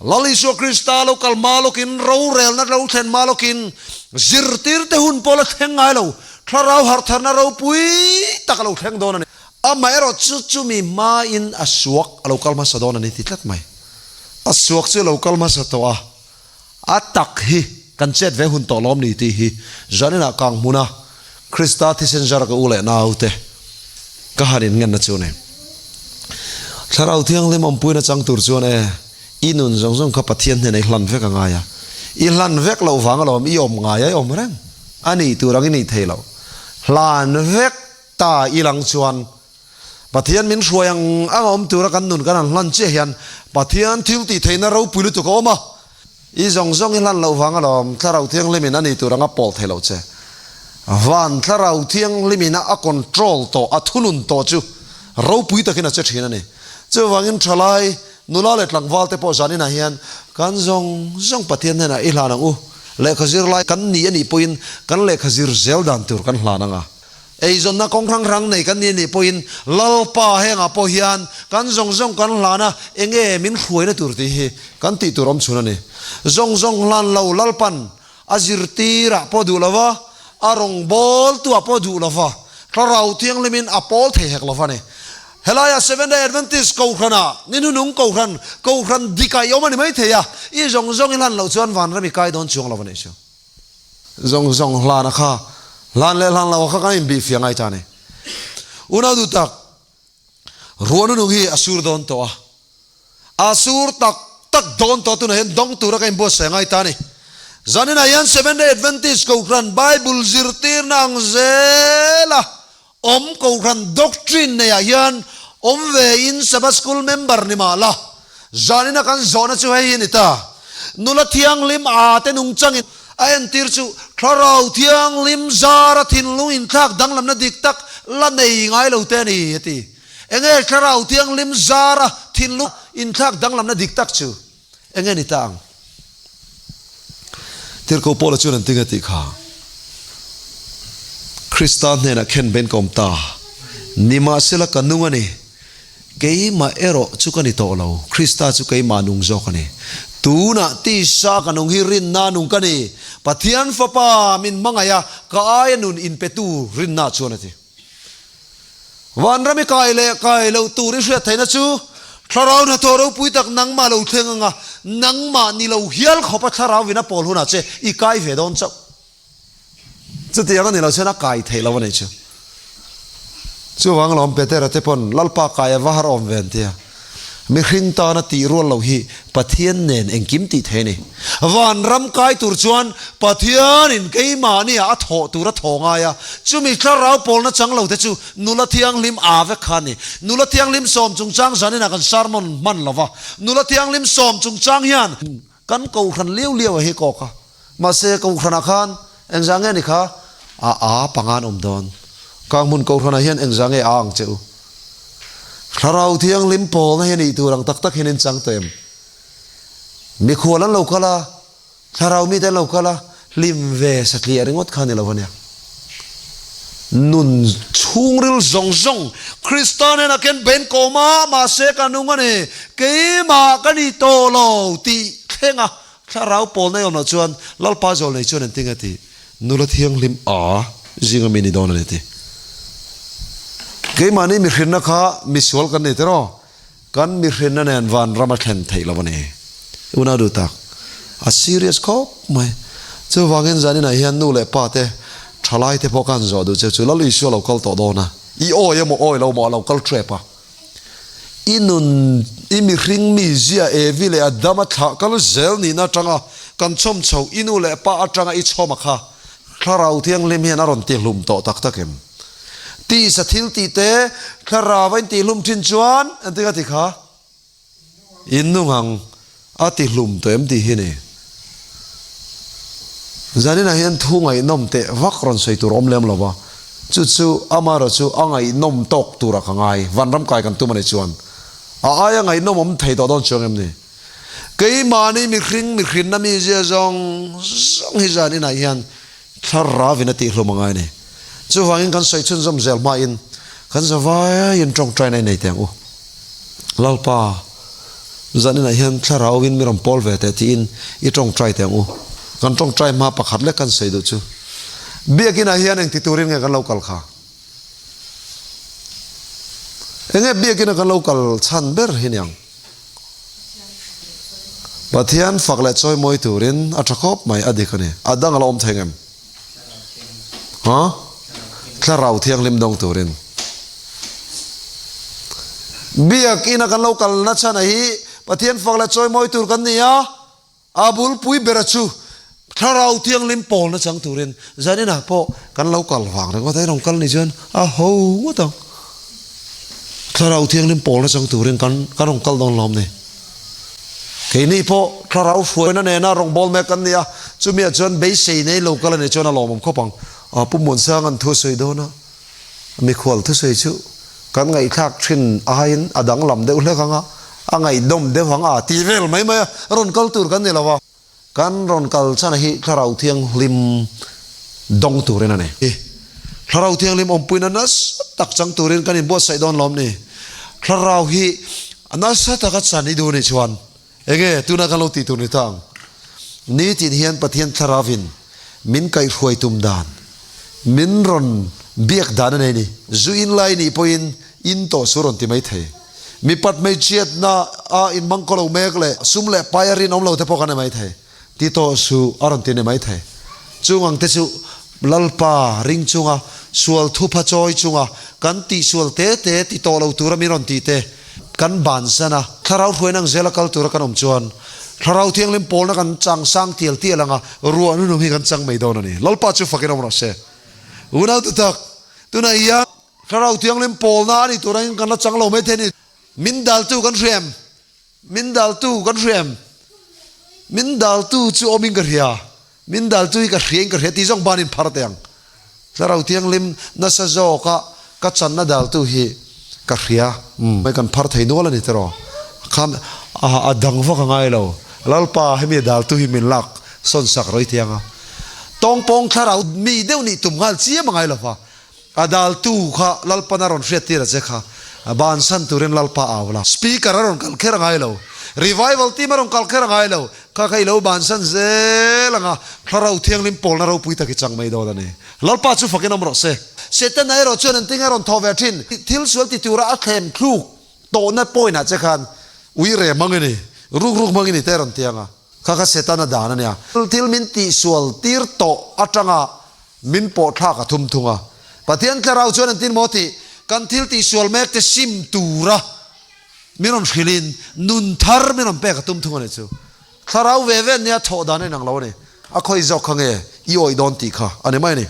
Lal Isua Krista lo kal hma lawkin, rorelna lo thlen hma lawkin, zirtirte hun pawh la thleng ngai lo, thlarau harhtharna ropui tak a lo thleng dawn a ni. Amaherawh chu chumi hmain a suak a lo kal hmasa dawn a ni ti tlat mai. A suak chu a lo kal hmasa tawh a, a tak hi kan chet ve hun tawh lawm ni tih hi Zaninah kang hmuna Krista thisen zar ka u leh naute ka han inngenna chu a ni. Thlarau Thianghlim awmpuina chang tur chuan e, i nun zawng zawng kha Pathian hnenah i hlan vek a ngai a, i hlan vek loh vang alawm i awm ngai a, i awm reng a nih tur ang i nih thei loh. Hlan vek ta i lang chuan Pathian min hruai ang ang a awm tura kan nun kan han hlan chiah hian Pathian thil tih theihna ropui lutuk a awm a. I zawng zawng i hlan loh vang alawm Thlarau Thianghlimin a ni tur anga pawl thei lo che. Van Thlarau Thianghlimin a control tawh, a thunun tawh chu ropui takin a che thin a ni. Chuvangin thalai, nula leh tlangval te pawh zaninah hian kan zawng zawng Pathian hnenah i hlan ang u. Lehkha zir lai kan ni a nih pawhin kan lehkha zir zel dan tur kan hlan ang a. Eizawnna kawng hrang hrang nei kan ni anih pawhin Lalpa hengah pawh hian kan zawng zawng kan hlan a, enge min hruaina tur tih hi kan tih tur awm chhun a ni. Zawng zawng hlan lo Lalpan a zirtirah pawh duh lova, a rawngbawltuah pawh duh lova, Thlarau Thianghlimin a pawl thei hek lova ni. Helaiah Seventh Day Adventist Kohhranah ni hnunung Kohhran, Kohhran dikah i awm a ni maithei a, i zawng zawng i hlan loh chuan vanram i kai dawn chuang lo a nih chu. Zawng zawng hlan a kha, hlan leh hlan lo a kha kan inbih fiah ngai ta a ni. Unau duh tak, ruahna nung hi a sur dawn tawh a, a sur tak tak dawn tawh tunah hian dawng tura ka inbuatsaih ngai ta a ni. Zaninah hian Seventh Day Adventist Kohhran Bible zirtirna ang zela awm Kohhran doctrine neiah hian awm vein Sabbath School member ni mah la, zanina kan zawhna chu hei hi ni ta. Nula thianghlim a te nungchangin a entir chu Thlarau Thianghlim zara thinlung inthlak danglamna dik tak la nei ngai lo te a ni, a ti. Enge Thlarau Thianghlim zara thinlung inthlak danglamna dik tak chu enge ni ta ang? Tirhkoh Paula chuan an tinge tih kha, Krista hnenah khen ben ka awm ta, nimahsela ka nung a ni, keimah erawh chu ka ni tawh lo, Krista chu keimah nung zawk a ni. Tunah tisa ka nung hi rinna nung ka ni, Pathian Fapa min hmangaih a, ka aia nun inpetu rinna chuan a ti. Vanram i kai leh kai loh tur i hriat theihna chu Thlarau hnathawh ropui tak nangmah lo thleng anga nangmah ni lo hial khawpa Thlarau vin a pawl hunah che i kai ve dawn chauh. Chutiang a ni lo chuan a kai theih lo a nih chu. Chuvang alawm Petera te pawn Lalpa kai a va har awm ve an ti a. Mihring tana tih rual loh hi Pathian nen engkim tih thei a ni. Vanram kai tur chuan Pathianin keimahniah a thawh tur a thaw ngai a, chumi thlarau pawlna chang lo te chu nula thianghlim aa vek kha a ni. Nula thianghlim sawm chungchang zaninah kan sermon hman lo va, nula thianghlim sawm chungchang hian kan kohhran liau liau a hi kawk a, mahse kohhranah khan engzah nge ni kha a aa panga an awm dawn. Kang hmun kohhranah hian engzah nge aa ang che u? Thlarau Thianghlim pawlna hi a nih tur ang tak tak hian in chang tawh em? Mikhual an lo kal a, thlarau mite an lo kal a, hlim ve satliah ringawt kha a ni lo ania. Nun chhungril zawng zawng Krista hnenah khian ben kawm a, mahse ka nung a ni, keimah ka ni tawh lo tih thleng a, thlarau pawlna i awm loh chuan Lalpa zawl nei chuan engtin nge tih? Nula thianghlim a zinga mi ni dawn a ni ti. Keimahni mihrinna kha misual kan ni tiraw? Kan mihrinna nen vanram a thlen theih lo a ni. Unau duh tak, a serious khawp mai. Chuvangin zaninah hian nu leh pa te, thalai te pawh khan zawh duh che chu Lal Isua lo kal tawh dawn a, i awi emaw awi lo maw a lo kal trep a. I nun, i mihring mi zia Evi leh Adama thlah kal zel nihna atanga kan chhawm chho i nu leh pa atanga i chhawm a kha Thlarau Thianghlim hian a rawn tihlum tawh tak tak em? Tisa thil tih te Thlarau a intihlum thin chuan engtin a ti kha? In nung ang a tihlum tawh em tih hi ni. Zaninah hian thu ngaihnawm teh vak rawn sawi tur awm lem lo va, chu chu amaherawh chu a ngaihnawm tawk turah ka ngai. Vanram kai kan tum a nih chuan a aia ngaihnawm awm thei tawh dawn chuang em ni? Keimahni mihring mihrinna mizia zawng zawng hi zaninah hian thlarauin a tihlum a ngai a ni. Chuvangin kan sawi chhunzawm zel hmain kan zavaiin tawngtaina i nei teh ang u. Lalpa. Zaninah hian thlarauin mi rawn pawl ve teh tiin i tawngtai teh ang u. Kan tawngtai hma pakhat lek kan sawi duh chu. Biakinah hian engti turin nge kan lo kal kha? Enge biakina kan lo kal chhan ber hi niang? Pathian fak leh chawimawi turin a tha khawp mai a dik a ni. A dang a la awm thei ngem? Ha? Thlarau thianghlim dawng turin. Biakina kan lo kal na chhan a hi Pathian fak leh chawimawi tur kan ni a. A bulpui bera chu Thlarau Thianghlim pawlna chang turin zaninah pawh kan lo kal vang ringawt a, in rawn kal ni chuan a ho ngawt ang. Thlarau Thianghlim pawlna chang turin kan kan rawn kal dawn lawm ni. Keini pawh Thlarau hruaina nena rawngbâwl mek kan ni a, chumiah chuan beisei nei lo kal a nih chuan a lawmawm khawp ang. Pu Muansanga'n thu a sawi dawn a. Mikhual thusawi chu kan ngaihthlak thin aiin a danglam deuh hlek ang a, a ngaihdawm deuh ang a ti vel mai mai a, rawn kal tur kan ni lo a, kan rawn kal chhan hi Thlarau Thianghlim dawng turin a ni. Thlarau Thianghlim awmpuina nasa tak chang turin kan inbuatsaih dawn lawm ni? Thlarau hi nasa taka chan i duh nih chuan enge tuna kan lo tih tur ni ta ang? Nitin hian Pathian Thlarauvin min kaihhruai tum dan, min rawn biak dan a nei ni. Zu in lai nih pawhin in tawh chu rawn ti mai thei. Mipat hmeichhiatna a inhmang kaw lo mek leh sum leh pai a rinawm lo te pawh kan ni mai thei. Ti tawh su a rawn ti ni mai thei. Chung ang te chu Lalpa ring chunga sual thupha chawi chunga kan tihsual te te ti tawh lo tura min rawn tih te kan bansan a, Thlarau hruaina ang zela kal tura kan awm chuan Thlarau Thianghlim pawlna kan chang sang tial tial anga ruah nunum hi kan chang mai dawn a ni. Lalpa chu fakin awm rawh se. Unau tu tak, tunah hian Thlarau Thianghlim pawlna a ni tura in kan la chang lo mai thei a ni. Min daltu kan hria em? Min daltu kan hria em? Min daltu chu awmin ka hria. Min daltu hi ka hria in ka hria tih zawng banin phar teh ang. Thlarau Thianghlim nasa zawka ka channa daltu hi ka hria. Mai kan phar thei nual a ni tiraw? Khan a dang vak a ngai lo. Lalpa hemi a daltu hi min lak sawn sak rawih thiang a. Tawngpawng thlarau mi deuh nih tum nghal chiam a ngai lo va. A daltu kha Lalpan a rawn hriattir a che kha, bansan turin Lalpa au la. Speaker a rawn kal kher a ngai lo, Revival team a rawn kal kher a ngai lo, kha kha i lo bansan zel ang a, Thlarau Thianghlim pawlna ropui tak i chang mai dawn a ni. Lalpa chu fakin awm rawh se. Setana erawh chuan engtin a rawn thaw ve thin? Thil sual ti tura a thlem thluk tawhna point ah che khan ui re hmang i ni, ruk ruk hmang i ni te a rawn ti ang a. Kha kha Setana dan a nia. Thil min tihsual tir tawh atanga min pawh thlak a thum thung a. Pathian Thlarau chuan an tin maw tih kan thil tihsual mek te sim tura min rawn hrilhin nun thar min rawn pek a tum thung a ni chu. Thlarau ve ve nia thawh dan a inang lo a ni. A khawi zawk kha nge i awih dawn tih kha a ni mai a ni.